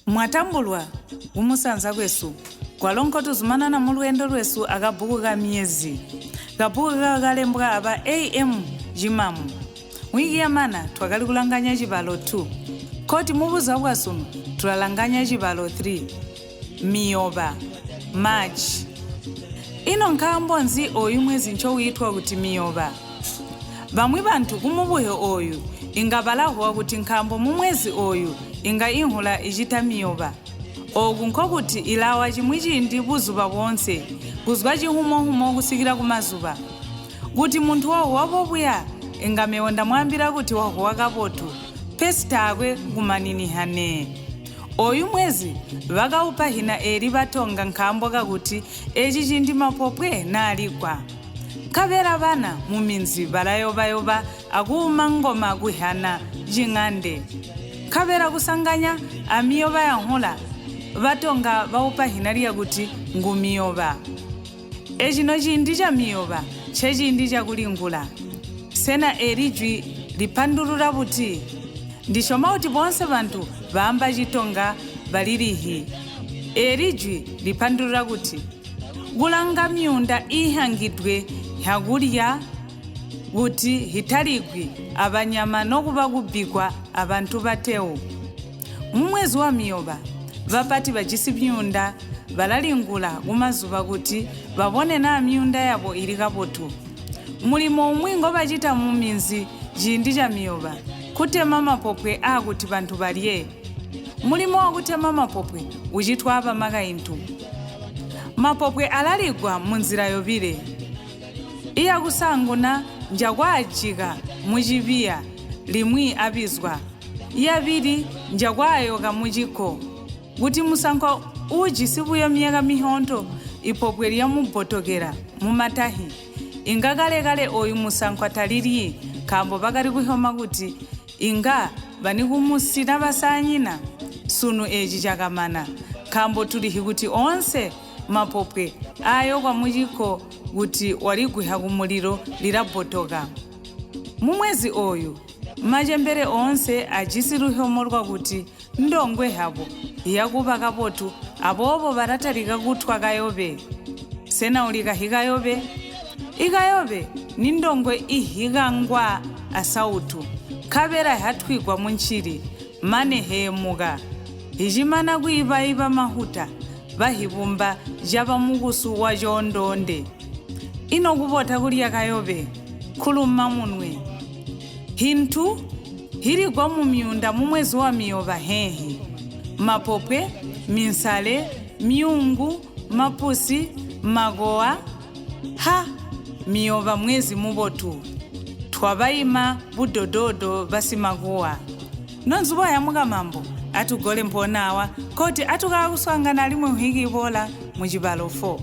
Mwatambulwa kumusanza kwesu, kwalo nkotuzumanana mulweendo lwesu akabbuku ka Myezi. Kabbuku kakalembwa aba AM Cimamu. Mwiki yamana twakali kulanganya cibalo 2. Nkoti mubuzuba bwasunu tulalanganya cibalo 3. Miyoba, March. Ino nkaambo nzi ooyu mwezi ncowiitwa kuti Miyoba? Bamwi bantu kumubuhyo ooyu inga balahuwa kuti nkaambo mumwezi ooyu inga inhula icita miyoba. Ooku nkokuti ilawa cimwi ciindi buzuba boonse, kuzwa cihumohumo kusikila kumazuba. Kuti muntu wahuwa bobuya, inga mebo ndamwaambila kuti wahuwa kabotu, pesi taakwe kumaniniha nee. Ooyu mwezi bakaupa hina eeli ba Tonga nkaambo kakuti eeci ciindi mapopwe naaligwa. Nkabela bana muminzi balayobayoba akuuma ngoma kuhyana ciŋande. Nkabela kusanganya amiyoba ya nhula, ba Tonga baupa hina lyakuti ngu Miyoba. Ecino ciindi ca Miyoba nceciindi cakulingula. Sena eeli jwi lipandulula buti? Ndisyoma kuti boonse bantu baamba ci Tonga balilihyi. Eeli jwi lipandulula kuti, Kulanga myuunda iihyangidwe hyakulya kuti hitaligwi abanyama nokuba kubbigwa abantu batewu. Mumwezi wa Miyoba, bapati bajisi myuunda balalingula kumazuba kuti babone naa myuunda yabo ili kabotu. Mulimo umwi ngobacita muminzi ciindi ca Miyoba, nkutema mapopwe aakuti bantu balye. Mulimo wakutema mapopwe ucitwa abamakaintu. Mapopwe alaligwa munzila yobile. Iyakusaanguna njakwaajika mucibiya limwi abizwa. Yabili njakwaayoka mucikko. Kuti musankwa uujisi buyo myaka mihyoonto ipopwe lyamubbotokela mumatahi, inga kale-kale ooyu musankwa talilyi nkaambo bakali kuhyoma kuti inga banikumusina basaanyina. Sunu eeci cakamana, nkaambo tulihyi kuti oonse mapopwe aayokwa mucikko kuti waligwiha kumulilo lilabbotoka. Mumwezi ooyu, macembele oonse ajisi luhyomo lwakuti ndongwe yabo iyakuba kabotu aboobo balatalika kutwa kayobe. Sena ulikahyi kayobe? Ikayobe nindongwe ihikangwa asautu, nkabela hyatwigwa muncili mane heemuka. Hicimana kwiibaiba mahuta, bahibumba caba mukusu wa coondoonde. Ino kubota kulya kayobe, nkuluma munwe. Hintu hiligwa mumyuunda mumwezi wa Miyoba hehi, mapopwe, minsale, myuungu, mapusi, makowa. Ha! Miyoba mwezi mubotu. Twabaima budodoodo basimakuwa. Nonzubo yamukamambo, atugole mpoona awa, koti atukaakuswaangana alimwi nhwiki iboola mucibalo 4.